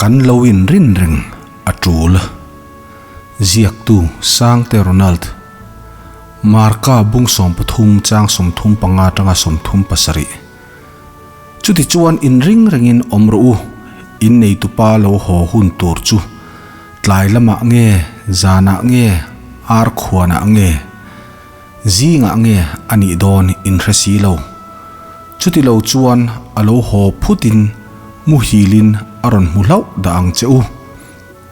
Kan lo in rin reng a tul. Ziaktu Sangte Ronald. Marka bung 13 chang 35 atanga 37. Chutichuan inring rengin awm rawh u, in neitupa lo haw hun tur chu tlai lamah nge, zanah nge, ar khuanah nge, zingah nge a nih dawn in hre si lo. Chuti lo chuan a lo haw phutin muhilin a rawn hmu hlauh dah ang che u.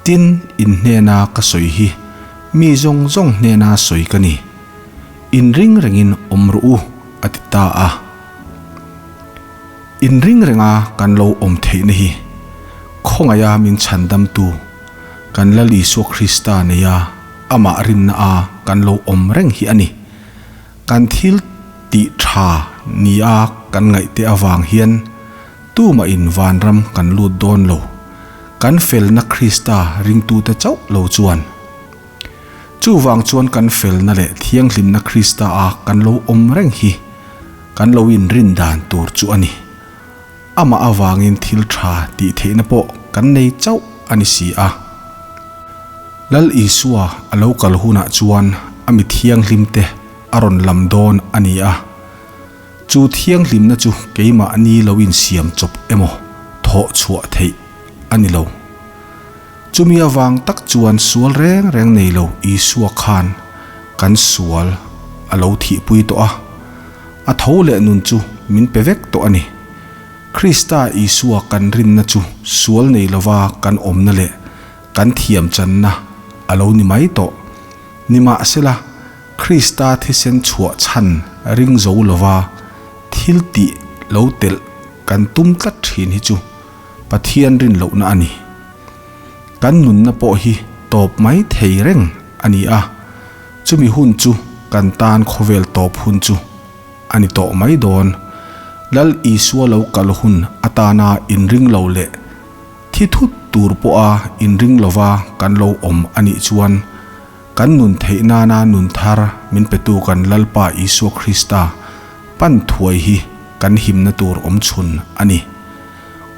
Tin, in hnena ka sawi hi mi zawng zawng hnena sawi ka ni. Inring rengin awm rawh u, a ti ta a. Inring renga kan lo awm theihna hi khawngaiha min chhandamtu kan Lal Isua Krista neia amah rinna a kan lo awm reng hi a ni. Kan thil tih tha nia kan ngaihte avang hian tumahin vanram kan lut dawn lo, kan felna Krista ringtute chauh lo chuan. Chuvang chuan kan felna leh thianghlimna Krista a kan lo awm reng hi kan lo inrin dan tur chu a ni. Amah avangin thil tha tih theihna pawh kan nei chauh a ni si a. Lal Isua a lo kal hunah chuan a mi thianghlimte a rawn lam dawn a ni a. Chu thianghlimna chu keimahni lo insiam chawp emaw thawh chhuah theih a ni lo. Chumi avang tak chuan sual reng reng nei lo Isua khan kan sual a lo thihpui tawh a, a tho leh nun chu min pe vek tawh a ni. Krista Isua kan rinna chu sual nei lova kan awmna leh kan thiamchanna a lo ni mai tawh. Nimahsela, Krista thisen chhuah chhan ring zo lova thil tih lo telh kan tum tlat thin hi chu Pathian rin lohna a ni. Kan nunna pawh hi tawp mai thei reng a ni a, chumi hun chu kan tan khawvel tawp hun chu a ni tawh mai dawn. Lal Isua lo kal hun atana inring lo leh thi thut tur pawha inring lova kan lo awm a nih chuan kan nun theih nana nun thar min petu kan Lalpa Isua Krista pan thuai hi kan himna tur awm chhun a ni.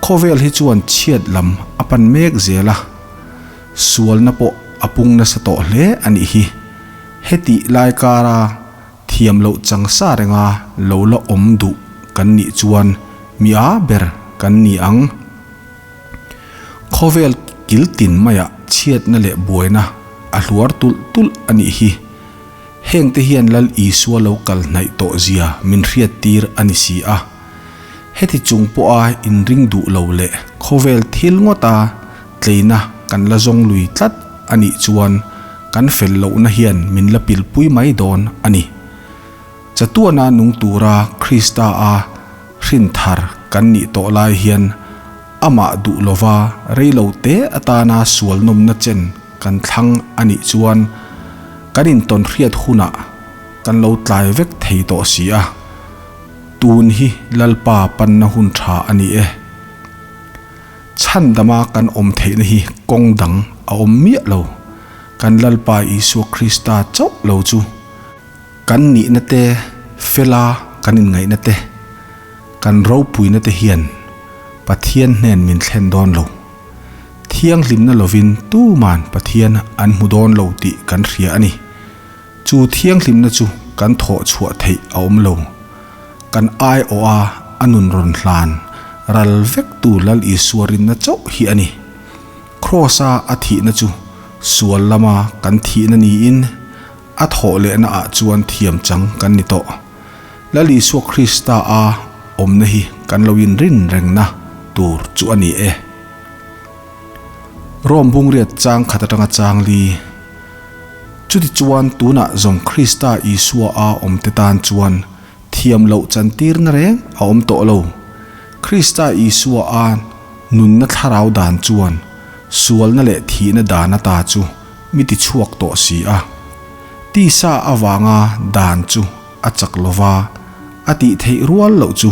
Khawvel hi chuan chhiat lam a pan mek zel a, sualna pawh a pung nasa tawh hle a nih hi. Hetih lai kara thiam loh chang sa renga lo la awm duh kan nih chuan mi a ber kan ni ang. Khawvel kil tin maiah chhiatna leh buaina a hluar tulh tulh a nih hi. Hengte hian Lal Isua lo kal hnaih tawh zia min hriattir a ni si a. Heti chung pawha inring duh lo leh khawvel thil ngawta tleina kan la zawng lui tlat a nih chuan kan fel lohna hian min la pilpui mai dawn a ni. Chatuana nung tura Krista a hrin thar kan nih tawh lai hian amah duh lova rei lo te atana sual nawmna chen kan thlang a nih chuan kan intawn hriat hunah kan lo tlai vek thei tawh si a. Tun hi Lalpa panna hun tha a ni e. Chhandama kan awm theihna hi kawng dang a awm miah lo. Kan Lalpa Isua Krista chauh lo chu kan nihna te, fela kan inngaihna te, kan ropuina te hian Pathian hnen min thlen dawn lo. Thianghlimna lovin tuman Pathian an hmu dawn lo tih kan hria a ni. Chu thianghlimna chu kan thawh chhuah theih a awm lo. Kan aiawha a nun rawn hlan ral vektu Lal Isua rinna chauh hi a ni. Kraws-a a thihna chu sual lama kan thihna niin a thawh lehna ah chuan thiam chang kan ni tawh. Lal Isua Krista a awmna hi kan lo inrin rengna tur chu a ni e. Rom bungriat chang khat atanga chang li. Chutichuan tunah zawng Krista Isua a awmte tan chuan thiam loh chantirna reng a awm tawh lo. Krista Isua a nunna thlarau dan chuan sualna leh thihna dan ata chu mi tichhuak tawh si a. Tisa avanga dan chu a chak lova, a tih theih rual loh chu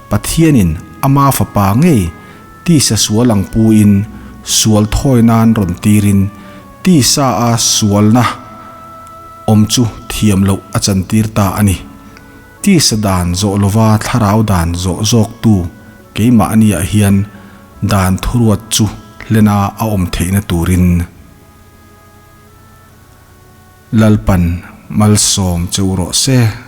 Pathianin ama fapa ngei tisa sual ang puin sual thawi nan rawn tirin Tisa a sualna awm chu thiam loh a chantir ta a ni. Tisa dan zawh lova thlarau dan zawh zawktu keimahniah hian dan thuruat chu hlena a awm theihna turin Lalpan malsawm che u rawh se.